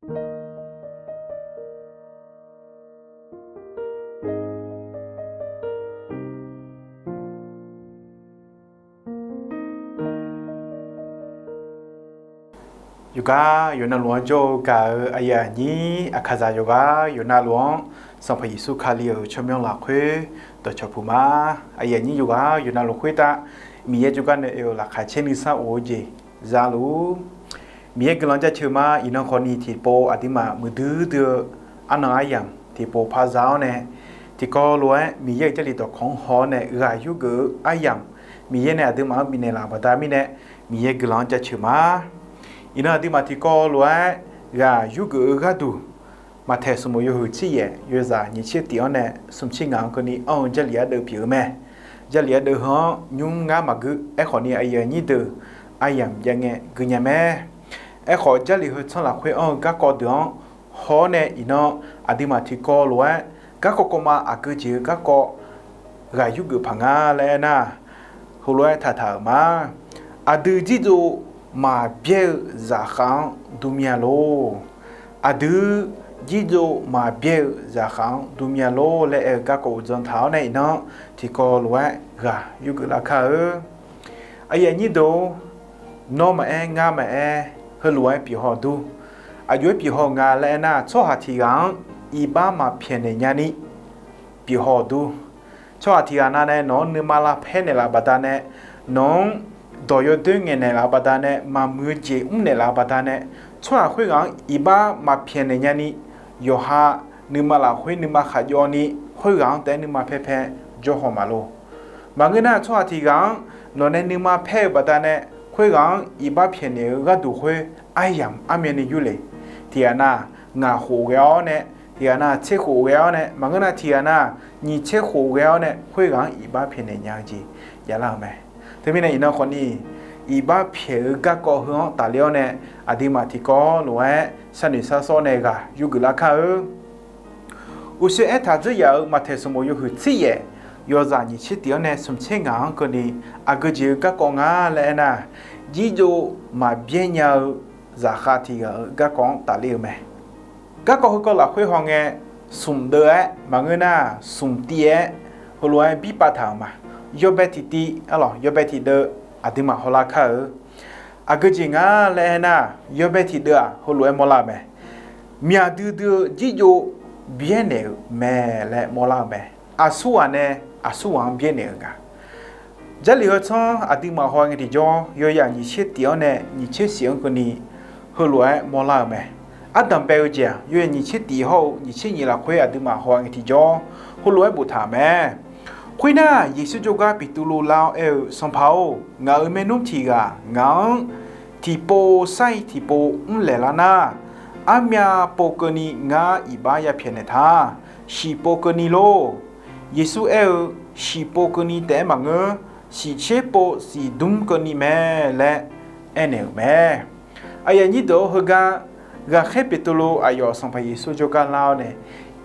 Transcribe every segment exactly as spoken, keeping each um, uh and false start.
Yawqgar yawqnavluf-anr jawr-eu gaq-eu aqyuif aqnyir aqkaqzaq yawqgar yawqnavluf-anr, Sanqpaq Yeqsur Kali-euq tsawrmyanr lafkhoer dawqcawq puq ma. Aqyuif aqnyir yawqgar yawqnavluf khoertav Miqyaer jawrgar nae oe-euq laqkhaq caer nuisar of-eu jeq za luf-ur. Miqyaer guiqlanq jaceuq ma. Iqnan khawfni tiqpov aqduimaf muiqdui dui-eu arnan aryamq tiqpov par za-awr nae, tiqkawv lof-aer Miqyaer-euq Jarlif dawqkawq-anr haw-awr nae ghaq yurgeuf-eu aryamq, Miqyaer nae aqduimaf-anr bifnaeq laf-euq baqda mirnae, Miqyaer guiqlanq-anr jaceuq ma. Iqnan aqduimaf tiqkawv lof-aer ghaq yurgeuf-eu gharduq, Maqtaeq smq bof yawhuiq tser yaef yawzaq nyiq tser tif-anr nae smq tser ngaq-anr keuvni anr-eu Jarlif ardeuv pyeuf-eu mae. Jarlif ardeuv heu-anr nymr ngar maqgeur. Aerkhawfni aqyuif aqnyir deuq aryamq jav ngae gui nya mae. Aerkhawf Jarlif heu tsanr lafkhoer anr-eu garkawv deuq-anr haw-awr nae iqnan aqduimaf tiqkawv lof-aer garkawv kawv ma aqgeu jeq-eu garkawv ghaq yurgeuf paq nga laer aernar, heulof-aer taqtaq-euq ma. Aqdui jirdzov maqbyaer-eu zaqkhav-anr dur mir-a lor. Aqdui jirdzov maqbyaer-eu zaqkhav-anr dur mir-a lor laer aer-eu garkawv uqdzan taq-awr nae iqnan tiqkawv lof-aer ghaq yurgeuf lar kar-eu. Aqyuif aqnyir deuq-or, nawr maqaer ngar maqaer heulof-aer pyeuf haw dur. Aqjox-aer pyeuf haw nga laer aernar, tsawrhaq tiq ghaq-anr iqbax maqpyaeqnaeq nyani pyeuf haw dur. Tsawrhaq tiq ghaq nav nae nawq-anr nuima lavpaer naeqlaf baqdanae, nawq-anr dawq yawdoer ngaeqnaeq laf baqdanae, maqmuiq-eu jeq mrnaeq laf baqdanae, tsawrhaq khoerghaq-anr iqbax maqpyaeqnaeq nyani, yawqha nuima lafkhoer nuima khaqjawvni khoerghaq-anr taef-aer nuima paer paer jawr haw maqlor. Maqngeur nar, tsawrhaq tiq ghaq-anr nawq nae nuima paer-eu baqdanae, khoerghaq-anr iqbax pyaeqnaeq-eu gharduq khoer aryamq armyavni yurle. Tiq ghaq nav ngaq khof ghae-awr nae, tiq ghaq nav tser khof ghae-awr nae, maqngeur nar tiq ghaq nav nyiq tser khof ghae-awr nae, khoerghaq-anr iqbax pyaeqnaeq nya-eu jeq javlar-euq mae. Teumirnae iqnan khawfni iqbax pyaeq-eu garkawv heu-anr tafler-awr nae, aqduimaf tiqkawv lof-aer sharnoeq sharsawr nae ghaq yurgeuf lar kar-eu. Uqshoe aertaq dzeur yaf-euq Maqtaeq smq bof yawhuiq tser yaef yawzaq nyiq tser tif-anr nae smq tser ngaq-anr keuvni aqgeu jeq-eu garkawv nga laer aernar, jirdzov maqbyaer nya-eu zaqkhav tiq ghaq-euq garkawv-anr tafler-eu mae. Garkawv heukawv lafkhoer hawngae, smq deuv-aer maqngeur nar smq tiv-aer heulof-aer birpav taq-euq ma. Yawbae tiqtiv, yawbae tiqdeuv aqduimaf hawlar kar-eu. Aqgeu jeq nga laer aernar, yawbae tiqdeuv-aq heulof-aer mawrlar-eu mae. Myaq duidui-eu jirdzov byaernaeq-euq mae laer mawrlar-eu mae. Aqsurghaq nae aqsurghaq-anr byaernaeq-eu nga. Jarlif heu tsanr aqduimaf haw ngae tiqjawr, yawzaq nyiq tser tif-anr nae nyiq tser shif-anr keuvni heulof-aer mawrlar-eu mae. Ardanq bae-eu jeq-aq, yawzaq nyiq tser tif hawr-eu nyiq tser nyiq lafkhoer aqduimaf haw ngae tiqjawr, heulof-aer boftaq-euq mae. Khoernar, Yeqsur jawrgar Beqtuvluv lar-awr aer-eu, Sanqpaq-or, ngaq-euq maernmr tiq ghaq ngaq-anr tiqpov sar-iq tiqpov mrlaeq lar nar, armyav pov keuvni ngar iqbax yapyaeqnaeq ta. Siq pov keuvni lor. Yeqsur aer-eu, siq pov keuvni taef-aer maqngeur, siq tser pov siq dmr keuvni mae laer aernaeq-euq mae. Aqyuif aqnyir deuq-or, heugar ghaqkhaer Beqtuvluv aqyawf Sanqpaq Yeqsur jawrgar lar-awr nae,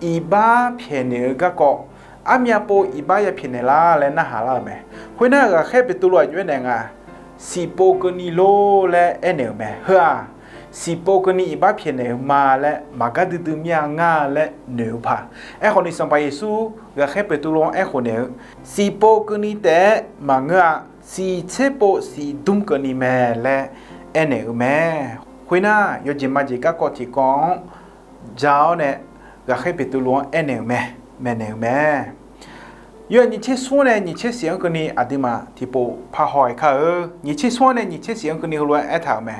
iqbax pyaeqnaeq-eu garkawv, armyav pov iqbax yapyaeqnaeq lar laer narhaq lar-euq mae. Khoernar, ghaqkhaer Beqtuvluv aqjox-aer naeq nga, siq pov keuvni lor laer aernaeq-euq mae. Heu-aq, siq pov keuvni iqbax pyaeqnaeq-eu ma laer maqgar duidui mir-a ngar laer noeq-eu paq. Aerkhawfni Sanqpaq Yeqsur ghaqkhaer Beqtuvluv-anr aerkhof naeq-eu, siq pov keuvni taef-aer maqngeur-a, siq tser pov siq dmr keuvni mae laer aernaeq-eu mae. Khoernar, yawjeq majeq garkawv tiqkawv-anr ja-awr nae, ghaqkhaer Beqtuvluv-anr aernaeq-euq mae, maeqnaeq-euq mae. Yawzaq nyiq tser smr-anr nae nyiq tser shif-anr keuvni aqduimaf tiqpov parhaw-aer kar-eu. Nyiq tser smr-anr nae nyiq tser shif-anr keuvni heulof-aer aertaq-euq mae.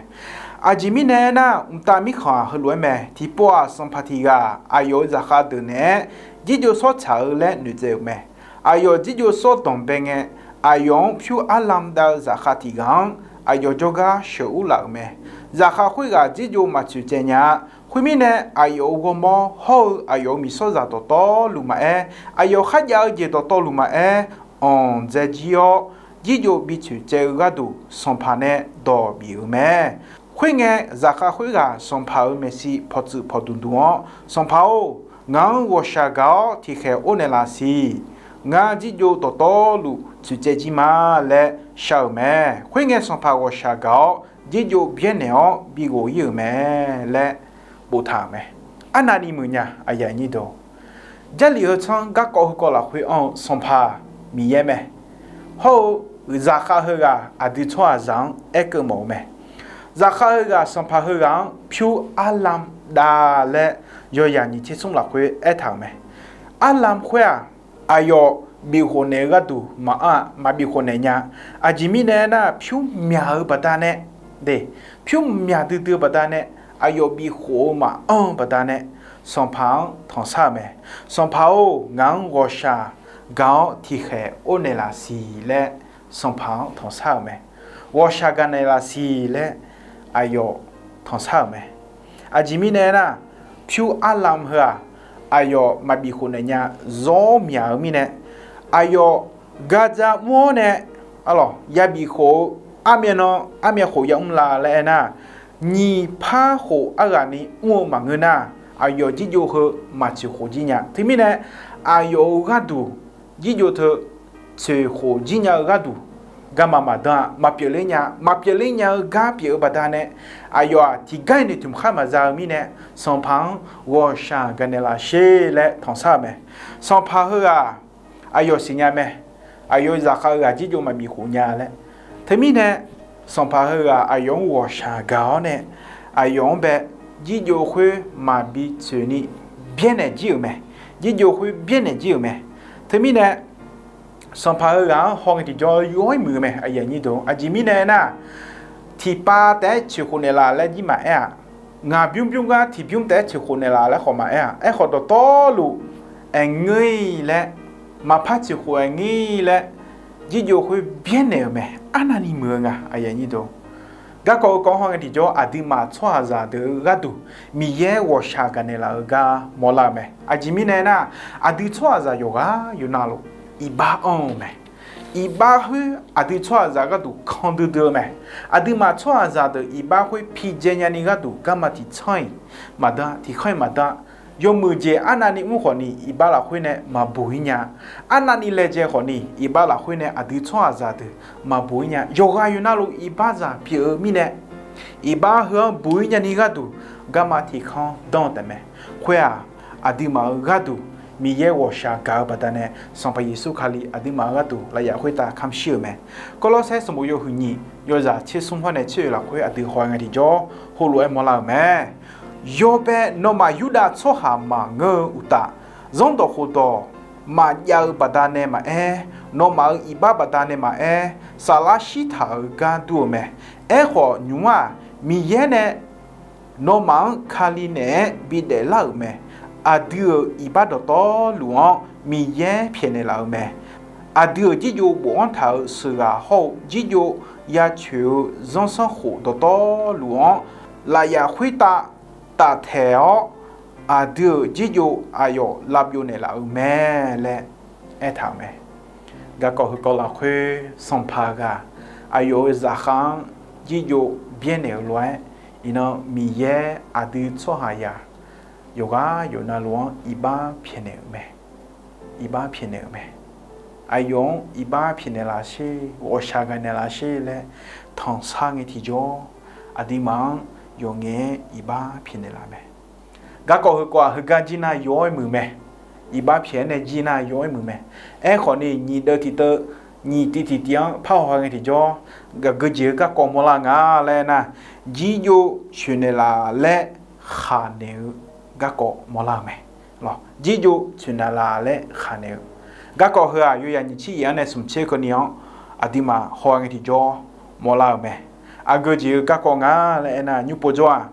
Aqjeq mirnae aernar, mqtav mirkhanq-aq heulof-aer mae. Tiqpov-aq, sanqpaq tiq ghaq aqyawf-euq zaqkhav deuq naeq-aer jirjov shawr tsaq-eu laer noeqtsaev-euq mae. Aqyawf jirjov shawr danqbae ngae, aqyawf-anr pyur arlam dav-eu zaqkhav tiq ghaq-anr aqyawf jawrgar sheuqur laf-euq mae. Zaqkhav khoerghaq jirjov maqtsoeq caev nya-a. Khoermirnae, aqyawf-euq ghawrmawr hawr-eu aqyawf-euq miqsawrzaq dawqtawvluf maqaer, aqyawf kharjav-eu jeq dawqtawvluf maqaer, anq dzaejir-awr, jirjov bitsoeq caev-eu gharduq sanqpaq nae dawq bif-euq mae. Khoerngae, zaqkhav khoerghaq sanqpaq-euq maeqshi pawqtsuif pawqdmq dmq-awr, Sanqpaq-or, ngaq-anr ghawqshaq gaq-awr tiqkhaeq or naeqlaf siq. Ngar jirjov dawqtawvluf tsoeq caev jir ma laer shar-euq mae. Khoerngae, sanqpaq ghawqshaq gaq-awr jirjov byaernaeq-awr bighof ir-euq mae laer boftaq-euq mae. Arnavni muiqnya aqyuif aqnyir deuq, Jarlif heu tsanr garkawv heukawv lafkhoer anr-eu Sanqpaq Miqyaer mae. Hawr-eu zaqkhav heughaq aqdui tsawrhaqzaq-anr aerkeuv mawf-eu mae. Zaqkhav heughaq sanqpaq heughaq-anr pyur arlam dav laer yawyaq nyiq tser smr lafkhoer aertaq-euq mae. Arlam khoer-aq, aqyawf bifkhof naeq-eu gharduq maqanr-a, maqbif khof naeq nya. Aqjeq mirnae aernar, pyur myaq-eu baqdanae, de, pyur myaq duidui-eu baqdanae, aqyawf bifkhof-eu maqanr-eu baqdanae, sanqpaq-anr tanqshar-euq mae. Sanqpaq-or, ngaq-anr ghawqshaq gaq-awr tiqkhaeq or naeqlaf siq laer sanqpaq-anr tanqshar-euq mae. Ghawqshaq gaq naeqlaf siq laer aqyawf tanqshar-euq mae. Aqjeq mirnae aernar, pyur arlam heu-aq, aqyawf maqbif khof naeq nya, zawr myaq-eu mirnae, aqyawf gardza mr-awr nae, arlawq, yabif khof-eu armyav nan armyav khof yamr la laer aernar, nyiq par khof arghaqni mr-eu maqngeur nar, aqyawf jirjov heu maqtsoeq khof jir nya. Teumirnae, aqyawf-euq gharduq jirjov teu tsoeq khof jir nya-eu gharduq, garma maqdan-a, maqpyeufler nya. Maqpyeufler nya-eu gar pyeuf-eu baqdanae, aqyawf-aq tiqgar-iq noeqtmq khar maqza-eu mirnae, sanqpaq-anr ghawqshaq gaq naeqlaf sher laer tanqshar-euq mae. Sanqpaq heughaq aqyawf siqnya mae. Aqyawf-euq zaqkhav heughaq jirjov maqbif khof nya laer. Teumirnae, sanqpaq heughaq aqyawf-anr ghawqshaq gaq-awr nae, aqyawf-anr bae jirjov khoer maqbi tsoeqni byaernaeq jir-euq mae. Jirjov khoer byaernaeq jir-euq mae. Teumirnae, sanqpaq heughaq-anr hawngae tiqjawr yawr-aer muiq-eu mae. Aqjeq mirnae aernar, tiqpav taef-aer tsoeq khof naeqlaf laer jir maqaer-aq, ngaq bymr bymr gar tiqbymr taef-aer tsoeq khof naeqlaf laer khawf maqaer-aq, aerkhawf dawqtawvluf aerngeur-ir laer, maqpar tsoeq khof aerngeur-ir laer, jirjov khoer byaernaeq-euq mae. Arnavni muiq-eu nga. Garkawv heukawv-anr hawngae tiqjawr aqduimaf tsawrhaqzaq deuq-eu gharduq Miqyaer ghawqshaq gaq naeqlaf-eu gar mawrlar-eu mae. Aqjeq mirnae aernar, aqdui tsawrhaqzaq yawqghaq yawqnavluf iqbax anr-eu mae. Iqbax khoer aqdui tsawrhaqzaq gharduq kan duidui-eu mae. Aqduimaf tsawrhaqzaq deuq iqbax khoer pidzae nyani gharduq garma tiqtsanr-iq maqdan, tiqkhanr-iq maqdan, yawmuiq jeq arnavni mr khawfni iqbax lafkhoer nae maqbuq-ir nya. Arnavni laejae khawfni iqbax lafkhoer nae aqdui tsawrhaqzaq deuq maqbuq-ir nya. Yawqghaq yawqnavluf iqbaxzaq pyeuf-eu mirnae, iqbax heu-anr buq-ir nyani gharduq garma tiqkhanr danr-eu taefmae. Khoer-aq, aqduimaf-euq gharduq Miqyaer ghawqshaq gaq-eu baqdanae, Sanqpaq Yeqsur Kali aqduimaf-euq gharduq lafyaf khoertav kamq shir-euq mae. Gawrlawrsaer sanqbof yawhuiq nyiq yawzaq tser smr hawr nae tser oeq lafkhoer aqdui haw ngae tiqjawr heulof-aer mawrlar-euq mae. Yawbae nawmaf Yurdav tsawrhaq maqngeur-eu uqtaf, zanrdawq khofdawq maqjav-eu baqdanae maqaer, nawmaf-euq iqbax baqdanae maqaer, saflar shirtaq-euq gar dur-eu mae. Aerkhawf, nymq-mr-aq, Miqyaer nae nawmaf-anr Kali naeq-aer bidaef lar-euq mae. Aqdui-euq iqbax dawqtawvluf-anr Miqyaer pyaeqnaeq laf-eu mae. Aqdui-euq jirjov bofanr taq-euq sheuqghaq hawr-eu jirjov ya coeq-eu zanrsanrkhof dawqtawvluf-anr lafyaf khoertav taftaeq-awr, aqdui-euq jirjov aqyawf lavbyov naeqlaf-eu mae laer aertaq-euq mae. Garkawv heukawv lafkhoer sanqpaq ghaq aqyawf-euq zaqkhav-anr jirjov byaernaeq-eu lof-aer, iqnan Miqyaer aqdui tsawrhaqzaq yawqghaq yawqnavluf-anr iqbax pyaeqnaeq-euq mae. Iqbax pyaeqnaeq-euq mae. Aqyawf-anr iqbax pyaeqnaeq laf sher, ghawqshaq gaqnaeq laf sher laer tanqsar ngae tiqjawr, aqduimaf-anr yawqngaef-aer iqbax pyaeqnaeq laf mae. Garkawv heukawv-aq, heugar jir nar yawr-aer muiq mae. Iqbax pyaeq-aer nae jir nar yawr-aer muiq mae. Aerkhawfni, nyiq deuv tiq teuv, nyiq tiv tiq tiv-anr parhaw ha ngae tiqjawr, gaqgeu jeq-eu garkawv mawrlar nga laer nar, jirjov coeqnaeq laf laer khaqnaeq-eu garkawv mawrlar-eu mae. Jirjov coeqnaeq laf laer khaqnaeq-eu garkawv heu-aq, yawzaq nyiq tser yaef-anr nae smq tser keuvni-anr aqduimaf haw ngae tiqjawr mawrlar-eu mae. Aqgeu jeq-eu garkawv nga laer aernar, nymr pov jawr-aq,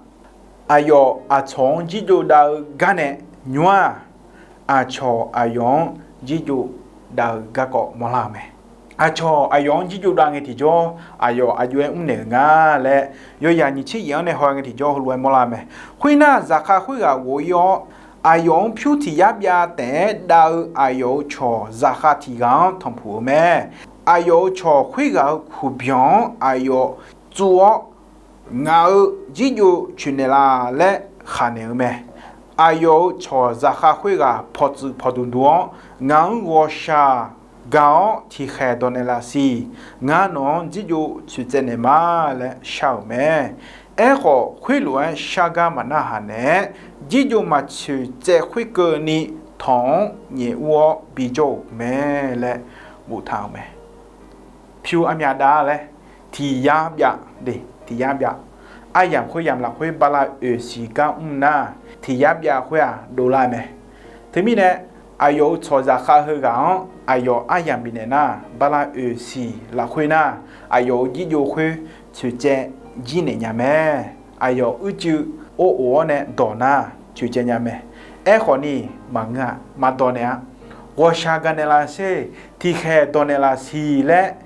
aqyawf aqcawq-anr jirjov dav-eu gar nae nymr-aq, aqcawq aqyawf-anr jirjov dav-eu garkawv mawrlar-eu mae. Aqcawq aqyawf-anr jirjov dav ngae tiqjawr, aqyawf aqjox-aer mrnaeq-euq nga laer, yawzaq nyiq tser yaef-anr nae haw ngae tiqjawr heulof-aer mawrlar-eu mae. Khoernar, zaqkhav khoerghaq ghof-ir-awr, aqyawf-anr pyur tiq yar byav taef-aer dav-eu aqyawf-euq cawq zaqkhav tiq ghaq-anr tanqpuq-eu mae. Aqyawf-euq cawq khoerghaq-euq kuqbyanq-anr aqyawf tsuv-awr, ngaq-euq jirjov coeqnaeq laf laer khaqnaeq-eu mae. Aqyawf-euq cawq zaqkhav khoerghaq pawqtsuif pawqduq duq-awr, ngaq-anr ghawqshaq gaq-awr tiqkhaeq dawqnaeq laf siq. Ngar nawq-anr jirjov coeqtsaev naeq ma laer shar-euq mae. Aerkhawf, khoerlof-aer shargar maqnarhaq naeq-aer, jirjov maqtsoeq tsaev khoerkeuvni tawq-anr nyaef ur-awr bijawr-euq mae laer boftaq-euq mae. Pyur armyav dav laer, tiq yar byav de, tiq yar byav. Aryamq khoeryamq lafkhoer bala oeq siq gar mr nar, tiq yar byav khoer-aq dovlar mae. Teumirnae, aqyawf-euq tsawq zaqkhav heughaq-anr aqyawf aryamq bifnaeq nar, bala oeq siq lafkhoer nar, aqyawf-euq jirjov khoer tsoeqtsaev jirnaeq nya mae. Aqyawf uicuiv or of-awr nae dawq nar, tsoeqtsaev nya mae. Aerkhawf ni, maqngeur-a, maqdawq naeq-a. Ghawqshaq gaqnaeq laf sher, tiqkhaeq dawq naeq laf siq laer,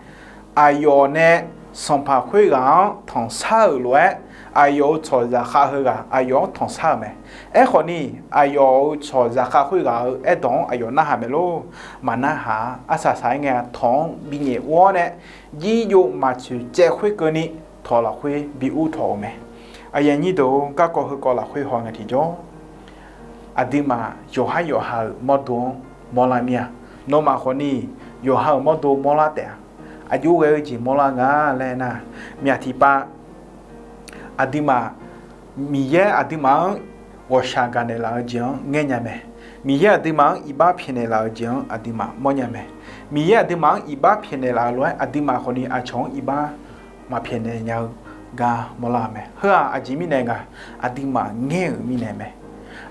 aqyawf nae sanqpaq khoerghaq-anr tanqshar-euq lof-aer, aqyawf-euq tsawq zaqkhav heughaq aqyawf-anr tanqshar-euq mae. Aerkhawf ni, aqyawf-euq tsawq zaqkhav khoerghaq-euq aerdawq-anr aqyawf narhaq mae lor. Maqnarhaq-a. Arsaq saq-aer ngae-a, tawq-anr bi nyaef ur-awr nae, jirjov maqtsoeq tsaev khoerkeuvni tawq lafkhoer bi ur tawq-euq mae. Aqyuif aqnyir deuq-or, garkawv heukawv lafkhoer haw ngae tiqjawr, aqduimaf yawqhar yawqha-euq mawrdo-anr mawrlar mir-a. Nawmaf khawfni yawqha-euq mawrdo mawrlar taef-a. Aqjox ghae-eu jeq mawrlar nga laer nar, myaq tiqpav aqduimaf, Miqyaer aqduimaf-anr ghawqshaq gaqnaeq laf-eu jeq-anr ngaernya mae. Miqyaer aqduimaf-anr iqbax pyaeqnaeq laf-eu jeq-anr aqduimaf mawrnya mae. Miqyaer aqduimaf-anr iqbax pyaeqnaeq laf-eu lof-aer aqduimaf khawfni aqcawq-anr iqbax maqpyaeqnaeq nya-eu gar mawrlar-eu mae. Heu-aq aqjeq mirnae nga, aqduimaf ngaer-euq mirnae mae.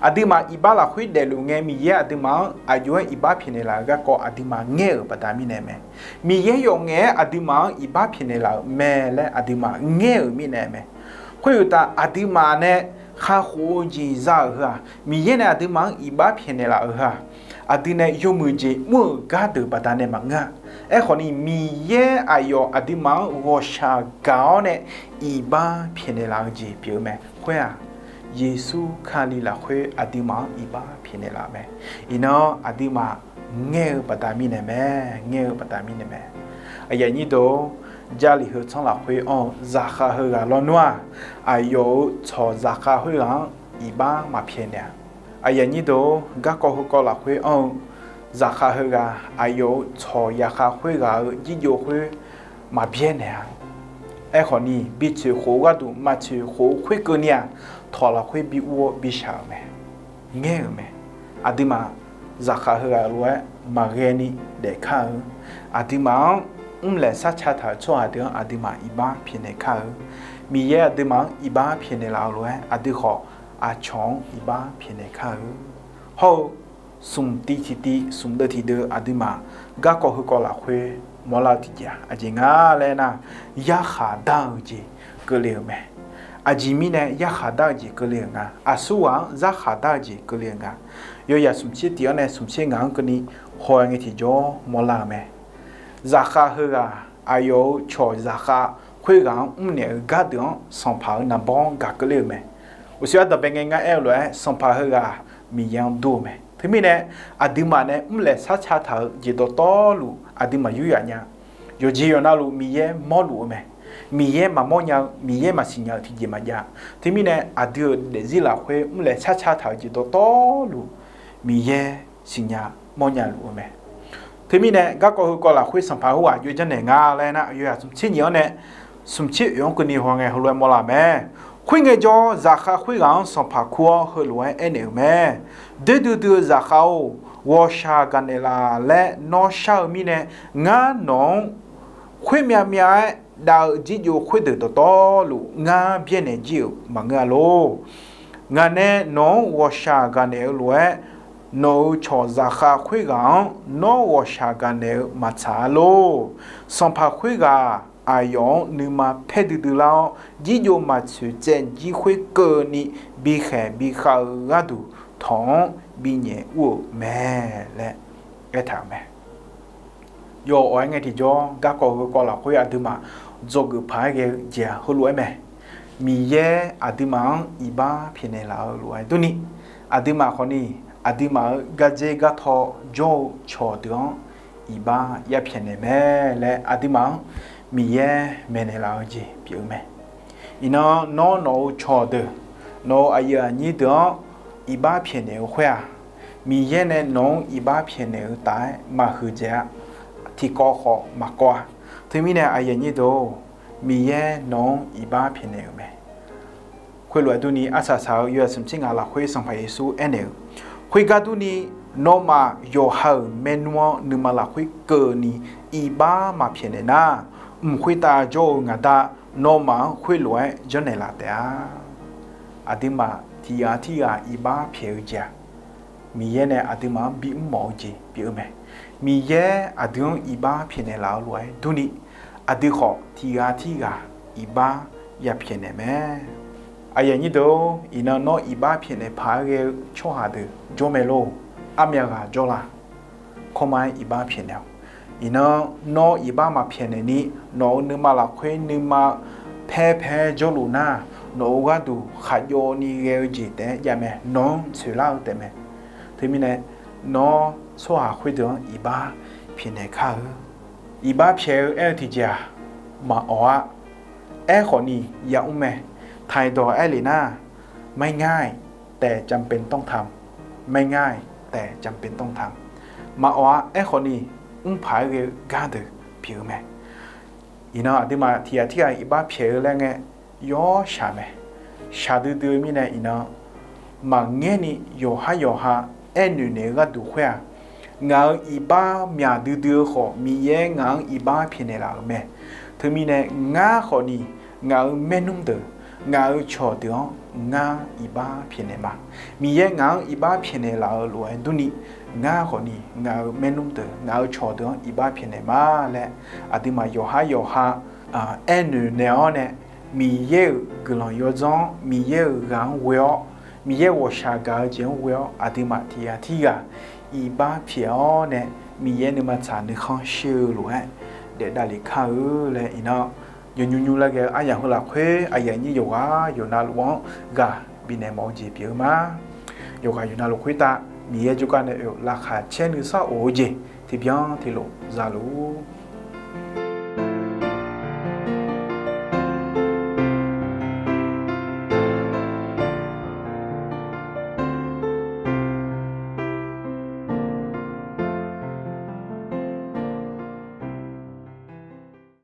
Aqduimaf iqbax lafkhoer daefluf ngae Miqyaer aqduimaf-anr aqjox-aer iqbax pyaeqnaeq laf-eu garkawv aqduimaf ngaer-euq baqda mirnae mae. Miqyaer yawf ngaef-aer aqduimaf-anr iqbax pyaeqnaeq laf-euq mae laer aqduimaf ngaer-euq mirnae mae. Khoeruqtaf aqduimaf nae kakhof-eu jeq za-euq heu-aq, Miqyaer nae aqduimaf-anr iqbax pyaeqnaeq laf-eu heu-aq, aqdui nae yawmuiq jeq mr-euq gardeuq baqdanae maqngeur-a. Aerkhawfni Miqyaer aqyawf aqduimaf-anr ghawqshaq gaq-awr nae iqbax pyaeqnaeq laf-eu jeq pyeuf-eu mae. Khoer-aq, Yeqsur Kali lafkhoer aqduimaf-anr iqbax pyaeqnaeq laf-eu mae. Iqnan aqduimaf ngaer-eu baqda mirnae mae, ngaer-eu baqda mirnae mae. Aqyuif aqnyir deuq-or, Jarlif heu tsanr lafkhoer anr-eu zaqkhav heughaq lawnmr-aq, aqyawf-euq tsawq zaqkhav khoerghaq-anr iqbax maqpyaeqnaeq-a. Aqyuif aqnyir deuq-or, garkawv heukawv lafkhoer anr-eu zaqkhav heughaq aqyawf-euq tsawq zaqkhav khoerghaq-euq jirjov khoer maqbyaer naeq-a. Aerkhawfni bitsoeq khof-eu gharduq maqtsoeq khof-eu khoerkeuvni-aq, tawq lafkhoer bi ur-awr bishaq-euq mae. Ngaer-euq mae. Aqduimaf zaqkhav heughaq lof-aer maqghae ni daefkar-eu, aqduimaf-anr mrlaeq sarca taq-euq tsawrhaq deuq-anr aqduimaf iqbax pyaeqnaeq kar-eu, Miqyaer aqduimaf-anr iqbax pyaeqnaeq laf-eu lof-aer aqdui khawf aqcawq-anr iqbax pyaeqnaeq kar-eu, hawr-eu smq tiv tiqtiv smq deuv tiqdeuv aqduimaf garkawv heukawv lafkhoer mawrlar-eu tiqjeq-aq aqjeq nga laer nar, yarkhaq dar-eu jeq keuvle-euq mae. Aqjeq mirnae yarkhaq dar-eu jeq keuvle-euq nga. Aqsurghaq-anr yarkhaq dar-eu jeq keuvle-euq nga. Yawyaq smq tser tiq-anr nae smq tser ngaq-anr keuvni haw-aer ngae tiqjawr mawrlar-euq mae. Zaqkhav heughaq aqyawf-euq cawq zaqkhav khoerghaq-anr mrnaeq-eu gardeuq-anr sanqpaq-euq naqbawr-anr gaq keuvle-euq mae. Uqshoe ardanqbae ngae ngar aer-eu lof-aer sanqpaq heughaq Miqyaer-anr dur-eu mae. Teumirnae aqduimaf nae mrlaeq sarca taq-eu jeq dawqtawvluf aqduimaf yuryaf nya. Yawqjeq yawqnavluf Miqyaer mawrluf-eu mae. Miqyaer maqmawr nya-eu, Miqyaer maqsiq nya-eu tiqjeq maqjav. Teumirnae aqdui-euq daefzir lafkhoer mrlaeq sarca taq-eu jeq dawqtawvluf Miqyaer siqnya mawrnya luf-eu mae. Teumirnae garkawv heukawv lafkhoer sanqpaq khoerghaq jov-aer janrnaeq nga laer nar, yawyaq smq tser nyiq-anr nae smq tser oeq-anr keuvni haw ngae heulof-aer mawrlar-euq mae. Khoerngae jawr, zaqkhav khoerghaq-anr sanqpaq kur-awr heulof-aer aernaeq-euq mae. Doer duidui-eu zaqkhav-or, ghawqshaq gaqnaeq laf laer nawr shar-eu mirnae, ngar nawq-anr khoermyav myav-aer dav-eu jirjov khoerdeuq dawqtawvluf ngar byaernaeq jir-euq maqngeur-a lor. Ngaq nae nawq-anr ghawqshaq gaqnaeq-eu lof-aer, nawq-euq cawq zaqkhav khoerghaq-anr nawr ghawqshaq gaqnaeq-eu maqtsaq-a lor. Sanqpaq khoerghaq aqyawf-anr nuima paer duidui lar-awr, jirjov maqtsoeq tsaev jir khoerkeuvni bikhaeq bikhav-eu gharduq tawq-anr binyaef ur-euq mae laer aertaq-euq mae. Yawf awq-aer ngae tiqjawr, garkawv heukawv lafkhoer aqduimaf dzawgeuf paq-aer ghae-eu jeq-aq heulof-aer mae. Miqyaer aqduimaf-anr iqbax pyaeqnaeq laf-eu lof-aer durni, aqduimaf khawfni aqduimaf-euq gardzer gartaw jawr-eu cawqdeuq-anr iqbax yar pyaeqnaeq mae laer aqduimaf-anr Miqyaer maeqnaeq laf-eu jeq pyeuf-eu mae. Iqnan nawr nawq-euq cawqdeuq, nawq-euq aqyuif aqnyir deuq-anr iqbax pyaeqnaeq-eu khoer-aq, Miqyaer nae nawq-anr iqbax pyaeqnaeq-eu taf-aer maqhuiq dzaeq-a. Tiqkawv khawf maqkawv-a. Teumirnae aqyuif aqnyir deuq-or, Miqyaer nawq-anr iqbax pyaeqnaeq-euq mae. Khoerlof-aer durni, arsaq saq-eu yawsmq tser ngaq lafkhoer Sanqpaq Yeqsur aernaeq-eu, khoergar durni, nawmaf yawqha-euq maernmr-anr nuima lafkhoer keuvni iqbax maqpyaeqnaeq nar, mq khoertav jawr-eu ngaq Da nawmaf-anr khoerlof-aer janrnaeq laf taef-a. Aqduimaf tiqghaq tirghaq iqbax pyaeq-eu jeq-aq, Miqyaer nae aqduimaf-anr bimr mawf-eu jeq pyeuf-eu mae. Miqyaer aqdui-anr iqbax pyaeqnaeq laf-eu lof-aer durni, aqdui khawf tiqghaq tirghaq iqbax yapyaeqnaeq mae. Aqyuif aqnyir deuq-or, iqnan nawr iqbax pyaeqnaeq paq-aer ghae-eu tsawrhaq deuq jawr mae lor. Armyav ghaq jawr la. Kawrma-aer iqbax pyaeqnaeq-awq. Iqnan nawr iqbax maqpyaeqnaeq ni, nawq-euq nuima lafkhoer nuima paer paer jawrluf nar, nawq-euq gharduq khaqjawv ni ghae-eu jeq taef-aer jav mae. Nawq-anr tsoeqlar-eu taef mae. Teumirnae, nawr tsawrhaq khoerdeuq-anr iqbax pyaeqnaeq kar-eu. Iqbax pyaeq-eu aer-eu tiqjeq-aq, maqawq-ar. Aerkhawf ni yamr mae. Taqdawq aer lef nar, ไม่ง่าย แต่จำเป็นต้องทำ ไม่ง่าย แต่จำเป็นต้องทำ maqawq-ar. Aerkhawf ni mrpaq-aer ghae-eu gar deuq pyeuf-eu mae. Iqnan aqduimaf tiqghaq tirghaq iqbax pyaeq-eu laer ngae, yawr shaq mae. Shaqdui dui-eu mirnae iqnan maqngaer ni yawqhar yawqha aernoeq naeq-eu gharduq khoer-aq, ngaq-euq iqbax myaq duidui-eu khawf, Miqyaer ngaq-anr iqbax pyaeqnaeq laf-euq mae. Teumirnae ngar khawf ni, ngaq-euq maernmr deuq, ngaq-euq cawqdeuq-anr ngar iqbax pyaeqnaeq ma. Miqyaer ngaq-anr iqbax pyaeqnaeq laf-euq lof-aer durni, ngar khawf ni ngaq-euq maernmr deuq, ngaq-euq cawqdeuq-anr iqbax pyaeqnaeq ma laer, aqduimaf yawqhar yawqha aernoeq naeq-awr nae, Miqyaer-euq guiqlanq yawdzanr-anr, Miqyaer-euq ghaq-anr ghoe-awr, Miqyaer ghawqshaq gaq-eu jeq-anr ghoe-awr, aqduimaf tiqghaq tirghaq iqbax pyaeq-awr nae, Miqyaer nuima tsaq nuikhanr shir-eu lof-aer daef davlef kar-eu laer iqnan, yawnymr nymr lar ghae-eu aryamq heu lafkhoer aqyuif aqnyir yawqghaq yawqnavluf-anr ghaq bifnaeq mawf-eu jeq pyeuf-eu ma. Yawqghaq yawqnavluf khoertav Miqyaer jawrgar nae oe-euq laqkhaq caer nuisar of-eu jeq tiqbyan tiqlof za luf-ur.